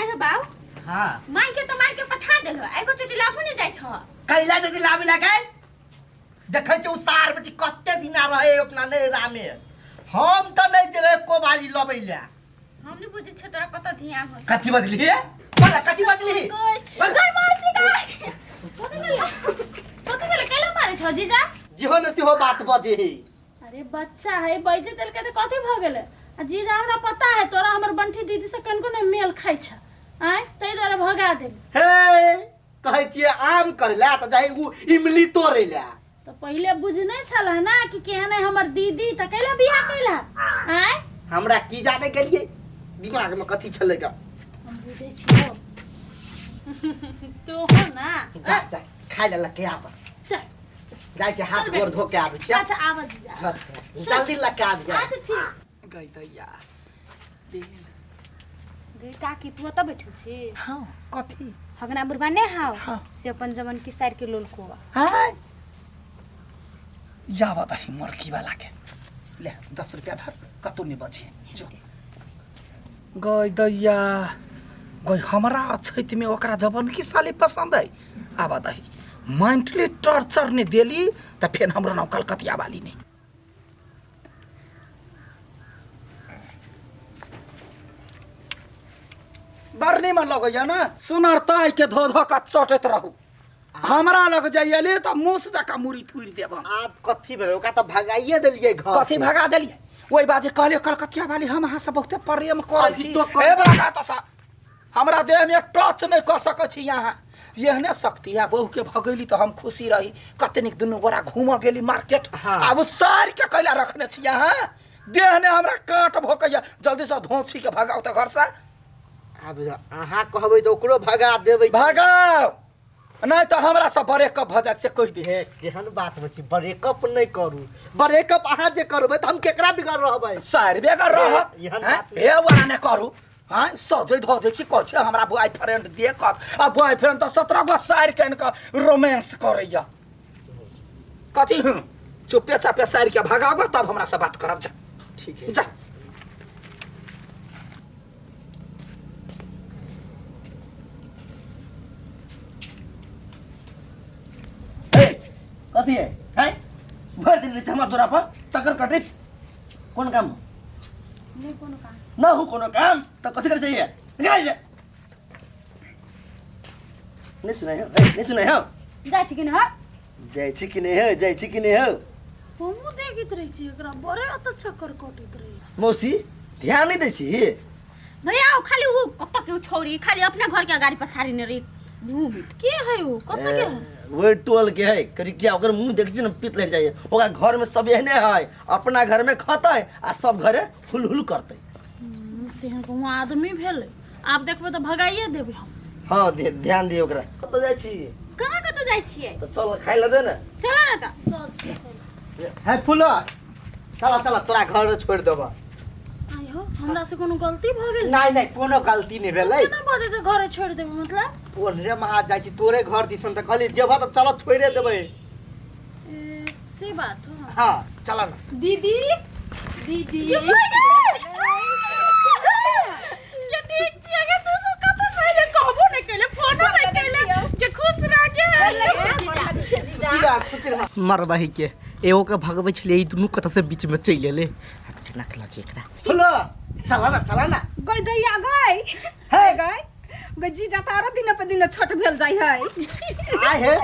आइ हे बाउ। हाँ। माय के तो मार के पठा देलो, एगो चोटी लाभो नहीं जाइ छ। कैला जदी लाबे लगे देखै छै उतार बेटी कते दिना रहे अपना नैहरा में। हम तऽ नहीं जेबै एको बाजी लबै ले। हम नहीं बुझै छै तोरा कत ध्यान हो। कथी बजली हे? बोला कथी बजली? गई बोल। गई मौसी गई। कथी भेलै? कथी भेलै? कैला मारै छ जीजा? जेहो न सेहो बात बजे हे। अरे बच्चा है, बैजे देलकै तऽ कथी भऽ गेलै? आ जीजा हमरा पता है तोरा हमर बंठी दीदी से कनको नहि मेल खाइ छ, आँय, ताहि दुआरे भगा देली। हे कहै छियै आम करै लए तऽ जाइ उ इमली तोड़ै लए। तऽ पहिले बुझने छल ना कि केहन है हमर दीदी, तऽ कैला बियाह कैला? आँय, हमरा की जाने गेलियै दिमाग में कथी छलै गा। हम बुझै छियौ तो हो ना। जा जा खाइ लए लके आब। चल जाइ छै हाथ चल गोर धो के आबै छियै। अच्छा आब जीजा। जल्दी लके आबि जा। अच्छा ठीक। गई दैया दिन। गे काकी, तू ओतऽ बैठल छी? हाँ कथी? हगना बुढ़बा नहि हाव? हाँ। से अपन जवन की साइड के लोलको। हाय जाब दही मरकी वाला के ले 10 रुपया धर, कतौ नहीं बचे जो। गई दैया गई हमरा अछैत में ओकरा जवन की साली पसंद है। आब दही मेंटली टॉर्चर नहीं देली त फेर हमरो नाम कलकतिया वाली नहीं। बड़ निमन लगैया ना सुनर ताई के धो धो के चटैत रहू। हमरा लग जाइए त मुस जका मुरी थुरि देब हम। आब कथी भेलै? ओकरा तऽ भगाइए देलियै घर कथी से। भगा देलियै? ओहि बाजे कहलियै कलकतिया वाली हम अहाँ से बहुते प्रेम करै अभी छी। तो ए बड़ा तो सा हमरा देह में टच नहीं कर सकै छी अहाँ। एहने शक्ति है बहू के भगैली तो हम खुशी रही। कते नीक दुनू गोरा घूमऽ गेली मार्केट। हाँ। आब सार के कैला रखने छी अहाँ? देह ने हमरा कांट भोकैया, जल्दी से धोछी के भगाउ तऽ घर से। आब अहाँ कहबै तऽ ओकरो भगा देबै। भगाउ नहीं तऽ हमरा से ब्रेकअप भऽ जायत से कहि दे। हे केहन बात होइ छै? ब्रेकअप नहि करू। ब्रेकअप अहाँ जे करबै तऽ हम केकरा बिगड़ रहबै? सार बेगर रह। एहन हैं? बात नहि। हे वाला नहि करू। हाँ सजै धजै छी कहै छै हमरा बॉयफ्रेंड देखत, आ बॉयफ्रेंड तऽ 17 गो सार के आनि कऽ रोमांस करैया। कथी हूँ चुपे चापे सार के भगाओ तब हमरा से बात करब। जा ठीक है जा। हे कथी है? हैं भरि दिन रहै छै हमरा दुरा पर चक्कर कटैत। कोन काम? नहि कोनो काम। न हो कोनो काम तऽ कथी करै चाहिए? निकल जा। नहीं सुनाइ हो? हे, नहीं सुनाइ हो? जाइ छी कि नहि? जाइ छी कि नहि हो? जाइ छी कि नहि हो? हमहूँ देखैत रहै छी एकरा, बड़े अत चक्कर कटैत रहै। मौसी ध्यान नहीं दै छी। भैया ओ खाली उ कत के उ छौरी खाली अपने घर के अगाड़ी पछाड़ी ने रही घूमित। के है उ? कत के है? वही टोल के है करिकिया। ओकर मुंह देख छी न पित्त लहर जाइए। ओकरा घर में सब एहने है, अपना घर में खतै आ सब घरे हुल हुल करतै। तेहन कोनो आदमी भेलै, आब देखबै तऽ भगाइए देबै हम। हाँ ध्यान दियौ ओकरा। कतऽ जाइ छी? कहाँ कतऽ जाइ छियै? तऽ चल खाइ लए दे ने। चल ना तऽ। चल। है फूल चल चल तोरा घर छोड़ि देबऽ। आइ हो, हमरा से कोनो गलती भऽ गेल? नहीं नहीं कोनो गलती नहीं भेलै। केना बजै छै घरे छोड़ि देबै मतलब? ओन्हरे महा जाइ छी तोरे घर दिसन तऽ कहली जेबह तऽ चल छोड़िए देबै। ए, से बात हो। हाँ चल ना। दीदी दीदी ये ठीक छी अगे तू सब कतऽ से अइले? कहबो नहि केले, फोनो नहि केले के खुश रह के। की रह खुश रह। मरबही के एगो के भगबै छलियै ई दुनू कतऽ से बीच में चलि एलै। आब केना केना छै एकरा। फूलो चल ना चल ना। गई दैया गई। हे गई गई जीजा तऽ आरो दिन पे दिन छोट भेल जाइ है। आय हे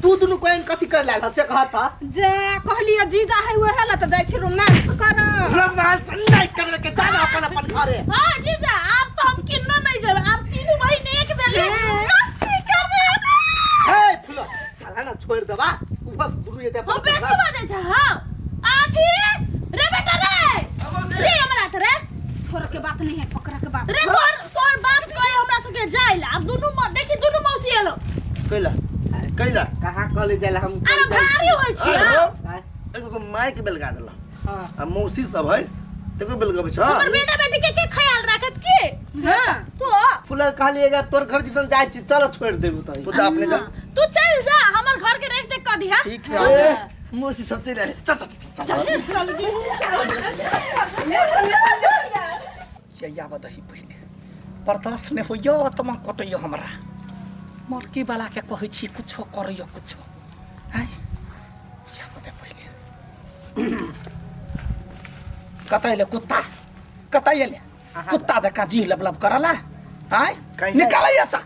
तू दुनू कोइन कथी कर लाल से कहता? जे कहलियै जीजा है उहे ला तऽ जाइ छी रोमांस कर। रोमांस नहीं करबे के जाना अपन अपन घरे। हाँ जीजा आब तो हम किन्नो नहीं जेबै, आब तीनू बहिन एक भेलै मस्ती करबै। हे फूलो चल ना छोड़ देबा उ बस दुनू जेतै अपन हम अपन बेसी घर। बाजै छै। हाँ आठी रे बेटा रे रे हमरा त रे छोड़ के बात नहीं है पकड़ के बात। रे तोर तोर बाप कहे हमरा सबके जाय ला। आब दुनू देखी दुनू मौसी एलो। कैला कैला कहाँ कहले जाय ला हम? अरे भारी होय छी। अरे हाँ। हो, एगो को माइक बेलगा देला हाँ। आ मौसी सब है तेको बेलगबै छ। हमर बेटा बेटी के के ख्याल राखत के? हाँ। तो फूला कहलिएगा तोर घर दिसन जाय छी चल छोड़ देबू त। तू जा अपने जा। तू चल जा हमर घर के रेख देख क दिहा। ठीक है मौसी सब चलि आयल। चल चल चल चल चल। आबऽ दही पहिले बर्दाश्त नहि होइए आत्मा कटैए हमरा मरकी वाला के कहै छी कुछो करैए कुछो आँय आबऽ दे पहिले कतऽ एलै कुत्ता कतऽ एलै कुत्ता जकाँ जी लब लब करला आँय कहिया? निकालै सा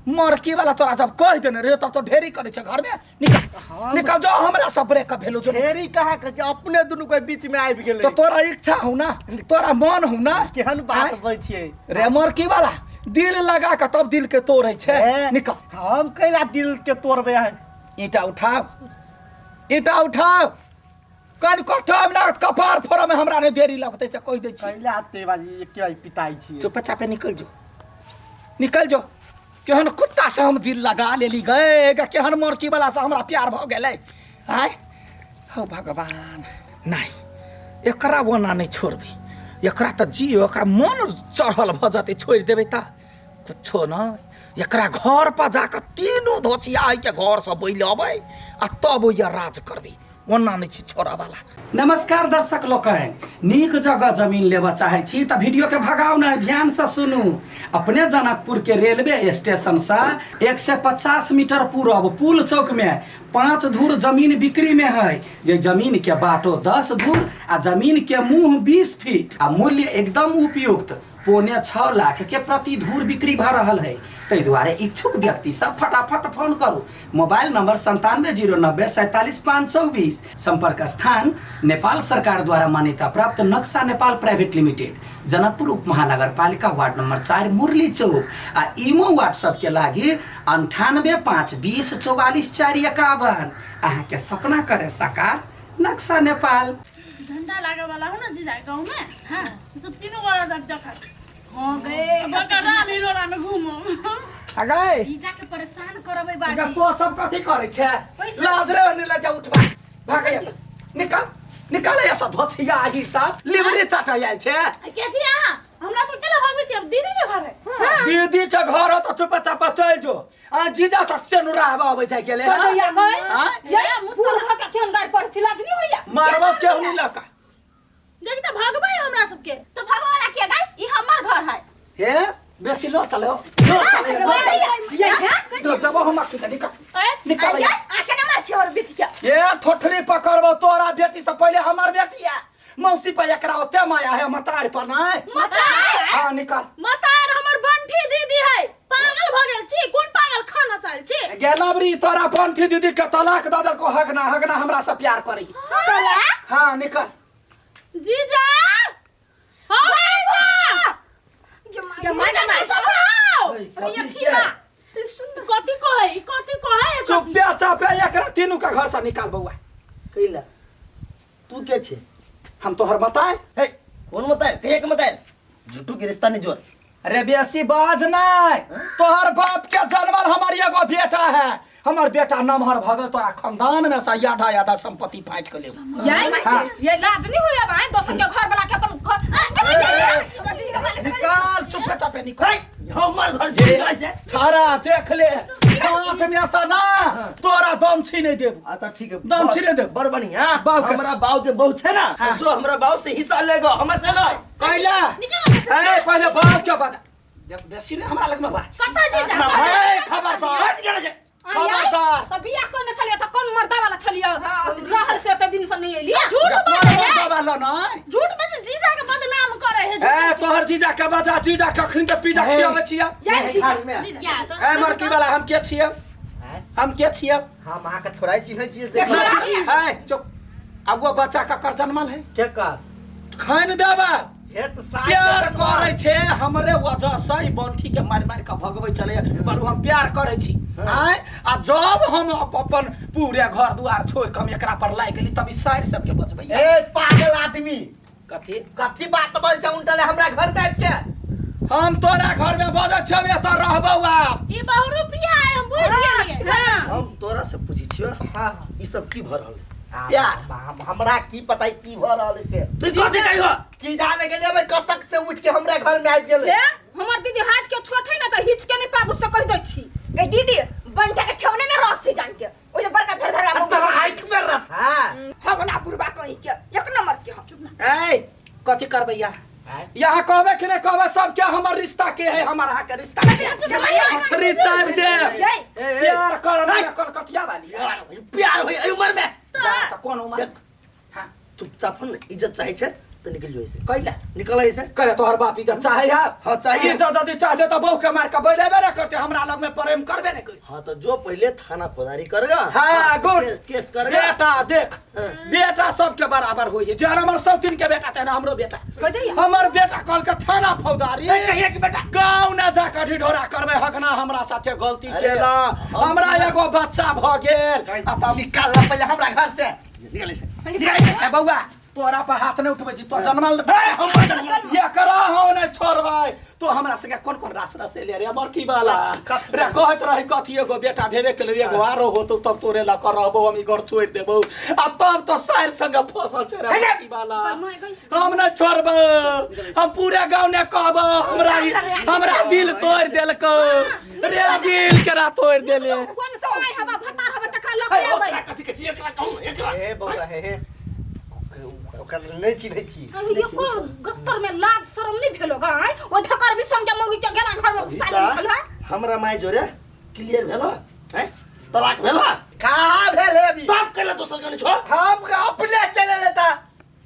मरकी वाला तोरा जब कहि देने रहियो तब तो ढेरी करै छै घरमे निकल निकल जो हमरा सब ब्रेकअप भेलो जो ढेरी कहाँ कहै छै अपने दुनू के बीच में आबि गेलै तो तोरा इच्छा हौ ना तोरा मन हौ ना केहन बात आँय? बजै छियै रे मरकी वाला दिल लगा के तब दिल के तोड़ै छै ए, निकल हम कैला दिल के तोड़बै अहाँ ईंटा उठाओ ईंटा उठाओ कन कटाब लागत कपार फोड़ऽ में हमरा नहि देरी लगतै से कहि दै छी कैला आते बाजी एके बार पिटाइ छियै चुपचापे निकल जो निकल जो केहन कुत्ता से हम दिल लगा लेली गए गे केहन मरकी वाला से हमरा प्यार भऽ गेलै आय हौ भगवान नहि एकरा ओना नहि छोड़बै एकरा तऽ जी एकरा मन चढ़ल भऽ जेतै छोड़ि देबै तऽ कुछो नहि एकरा घर पर जाकऽ तीनू धोचिया के घरसँ बैल अबै आ तब ओइया राज करबै ओना नहि छी छोड़ऽवला। नमस्कार दर्शक लोकनि, नीक जगह जमीन लेबऽ चाहै छी तऽ वीडियो के भगाउ नहि, ध्यान से सुनू। अपने जनकपुर के रेलवे स्टेशन से 150 मीटर पूरब पुल चौक में 5 धूर जमीन बिक्री में है, जे जमीन के बाटो 10 धूर आ जमीन के मुंह 20 फीट आ मूल्य एकदम उपयुक्त 5.75 लाख के प्रति धूर बिक्री भऽ रहल है। ताहि दुआरे इच्छुक व्यक्ति सब फटाफट फोन करू। Mobile number 9709 47 524। संपर्क स्थान नेपाल सरकार द्वारा मान्यता प्राप्त नक्शा नेपाल प्राइवेट लिमिटेड, जनकपुर उप महानगरपालिका, वार्ड नंबर 4, मुरली चौक आ इमो व्हाट्सएप के लागि 98 5 20 44 4 51। अहाँ के सपना करे साकार नक्शा नेपाल। झंडा लागे वाला हो ना जीजा गाँव में। हाँ सब तीनों गोरा देख देखत हो गए बड़का राम हिलोरा में घूमो। अगै जीजा के परेशान करबै बाजी। तो सब कथी करै छै? पैसा- लाज रे ने लजा उठबा भाग यहाँ से, निकाल निकाल यहाँ से धोथिया आही सब लिबरी चाटा आयल छै। के जी अहाँ हमरा सब केला भागबै छी? अब दीदी के घर है। हाँ। दीदी के घर हो तो चुपा चापा चल जो आ जीजा से सेनुरा हवा अबै जाइ गेलै तो दैया गए हाँ? ये पूर भ के केहन गाय पर लाज नहीं होइया? मारबो केहू नहीं लका। देख त भागबै हमरा सबके। तो भगवाला के गाय ई हमर घर है। हे बेसी लो चलो लो चले ये है दो दबो हम आके निकल ए निकल। आ आके ना मार छोड़ बेटी के। ये ठोठरी पकड़बो तोरा बेटी से पहले हमर बेटी है मौसी पर एकरा ओते माया है मतार पर नहीं मतार हां निकल। मतार हमर बंठी दीदी है। पागल भ गेल छी? कोन पागल खाना साल छी? गेलबरी तोरा बंठी दीदी के तलाक द देलको हगना हगना हमरा से प्यार करी। तलाक? हां निकल। जीजा हां जीजा ये माय बचाओ। अरे ये ठीक बा। सुन कथी कहै कथी कहै? चुपे चापे एकरा तीनू के घर से निकाल बउआ। कैला तू के छे? हम तोहर बताए। हे कौन बताए? कहिया के बताए? झूठू के रिश्ता नहीं जोड़। अरे बेसी बाज नहीं, तोहर बाप के जनमल हमार एगो बेटा है, हमार बेटा नमहर भगल तोरा खानदान में से आधा आधा संपत्ति फाटि के लेब। ये हाँ। ये लाज नहीं होइया भाई दोसर के घर वाला के अपन घर निकाल चुपे चापे निकाल। हमर घर निकाल से छाड़ा देख ले हाथ में से ना तोरा दम छीने देब। अच्छा ठीक है दम छीने देब। बड़ बढ़िया। बाप के हमरा बाऊ के बहू छै ना, हाँ। जो हमरा बाऊ से हिस्सा लेगो हमरा से नहीं। कैला ए पहले बाप के बजा देख बेसी ने हमरा लग में बाज। कतऽ जीजा? ए खबरदार निकाल से। खबरदार। तो बियाह कोन छलियै त कोन मर्दा वाला छलियै रहल से त दिन से नहीं एली। झूठ बाजै है। मर्दा वाला नहीं। झूठ बाजै जीजा के बदनाम करे है। ए तोहर जीजा के बजा जीजा कखन के पिज्जा खियाबै छियै। ये जीजा जीजा ए मरकी वाला हम के छियै? हम के छियै? हम अहाँ के थोड़ा चिन्है छियै। ना चुप ए चुप। अब वो बच्चा ककर जनमल है? के कर खान देबा हे तो प्यार करै छै हमरे वजह से ई बंठी के मारि मारि के भगबै चले पर हम प्यार करै छी। आय आ जब हम अपन पूरे घर दुआर छोड़ के हम एकरा पर लागि गेली तब ई साइड सबके बचबै। ए पागल आदमी कथी कथी बात बोल छै उनटा हमरा घर में आबि के? हम तोरा घर में बजै छौ एतऽ रहबौ आब। ई बहुरूपिया है हम बुझि गेलियै। हां हम तोरा से पूछै छियौ हां ई सब की भ रहल है? प्यार। हमरा की पता की भ रहल है से? तू कथी कहियो? की जाने गेलियै भाई कतक से उठ के हमरा घर में आबि गेलै। ए हमर दीदी हाथ के छोट है ना त हिच के नहीं पाबू से कह दै छी। गई दीदी बंटा के ठेवने में रस है जान के ओ जे बड़का धर-धरा मुंह तोरा आँख में रस। हां हगना बुढ़बा कहि के एक नंबर के हम। ए कथी करबै या? यहाँ कहबे कि नहीं कहबे सबके हमर रिश्ता के है हमर अहाँ के रिश्ता के चाबि दे। ये प्यार कर ना कलकतिया वाली प्यार होई एहि उम्र में। जा त कोन उम्र? देख। चुपचाप हम इज्जत चाहे छे तो निकल जो ऐसे। कैला निकल ऐसे। कैला तोहर बाप इज्जत चाहे है? हाँ, चाहिए। इज्जत यदि चाहते तो बहू के मार के बैलेबे ना करते, हमरा लग में प्रेम करबे नहीं करते। हाँ तो जो पहले थाना फौजदारी करगा। हाँ, गुड। केस करगा। बेटा देख, हाँ। बेटा सबके बराबर होई है। जहन हमर सौतीन के बेटा तेना हमरो बेटा। कह दे। हमर बेटा कल के थाना फौजदारी। ए, कहिया के बेटा? गाँव ना जाकर ढिढोरा करबे हकना हमरा साथे गलती अरे, केला, हम हमरा सीधा- एगो बच्चा भ गेल। आ तब निकाल ला पहले हमरा घर से। निकल ऐसे। निकाल। ए बौआ, तोरा पर हाथ नहीं उठबै छी, तो जनमल एकरा हम नहीं छोड़बै। तो हमरा संगे कोन कोन रास रसेले रे बड़की वाला रे कहत रही कथी एगो बेटा भेबे केलौ, एगो आरो होतौ तब तोरे लऽ कऽ रहबौ, हम ई घर छोड़ि देबौ। आ तब तो साइर संगे फसल छै रे बड़की वाला। हम नहीं छोड़बौ, हम पूरे गाँव ने कहबौ हमरा हमरा दिल तोड़ि देलकौ रे, दिल केरा तोड़ि देले। कोन समय हवा भतार हवा तकरा लऽ के आबै। कथी के एकरा कहू एकरा। ए बौआ हे हे ओकरा नहीं चिन्है छी। ये कोन गस्तर में लाज शरम नहीं भेलो गा आय? ओ धकर भी समझ मौगी के गेला घर में घुसा ले छल है। हमरा माय जोरे क्लियर भेलो हैं? तलाक भेलो? कहाँ भेल है अभी? तब कैला दोसर गाने छोड़। हम अपने चले लेता।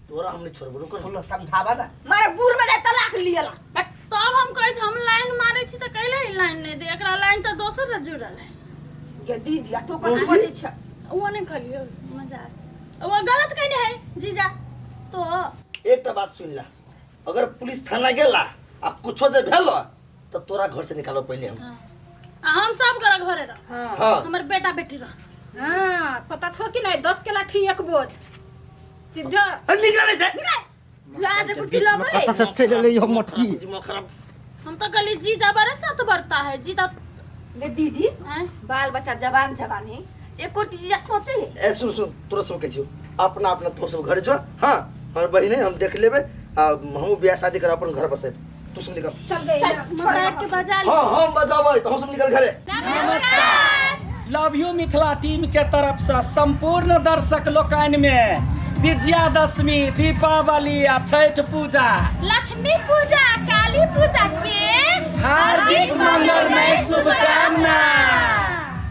तोरा हमने छोड़बो रुको। बोलो समझावा ना। मारे बूढ़ में जाय तलाक लियला। तब हम कहै छी हम लाइन मारै छी त कैले ई लाइन नहीं दे, एकरा लाइन त दोसर से जुड़ल है। ये दीदी आ तो कथी बजै छ? वो नहीं कहलियो मजाक, वो गलत कहने है जीजा। तो एकटा बात सुन ला, अगर पुलिस थाना गेला आ कुछो जे भेलो तो तोरा घर से निकालो पहले हम। आ हम सब करा घरे रह। हां हां हमर बेटा बेटी रह। हां पता छो कि नहीं 10 के लाठी एक बोझ सीधा निकल से लाज कुटी लबै। कतऽ से चलि एलै यो मोटकी? दिमाग खराब। हम तो कहली जीजा बड़े साथ बढ़ता है जीजा। ले दीदी आँय? बाल बच्चा जवान जवान है, एको जीजा सोचे है। ए सुन सुन तोरा सब के छियो अपना अपना तो सब घर जो। हां हमर बहिन है, हम देख लेबे आ हमहु बियाह शादी कर अपन घर बसेब। तू सब निकल। चल गई चल मोबाइल के बजा ले। हां हम बजाबै तो हम सब निकल घरे। नमस्कार, लव you Mithila team के तरफ से संपूर्ण दर्शक लोकनि में विजयादशमी, दीपावली आ छठ पूजा, लक्ष्मी पूजा, काली पूजा के हार्दिक मंगलमय शुभकामना।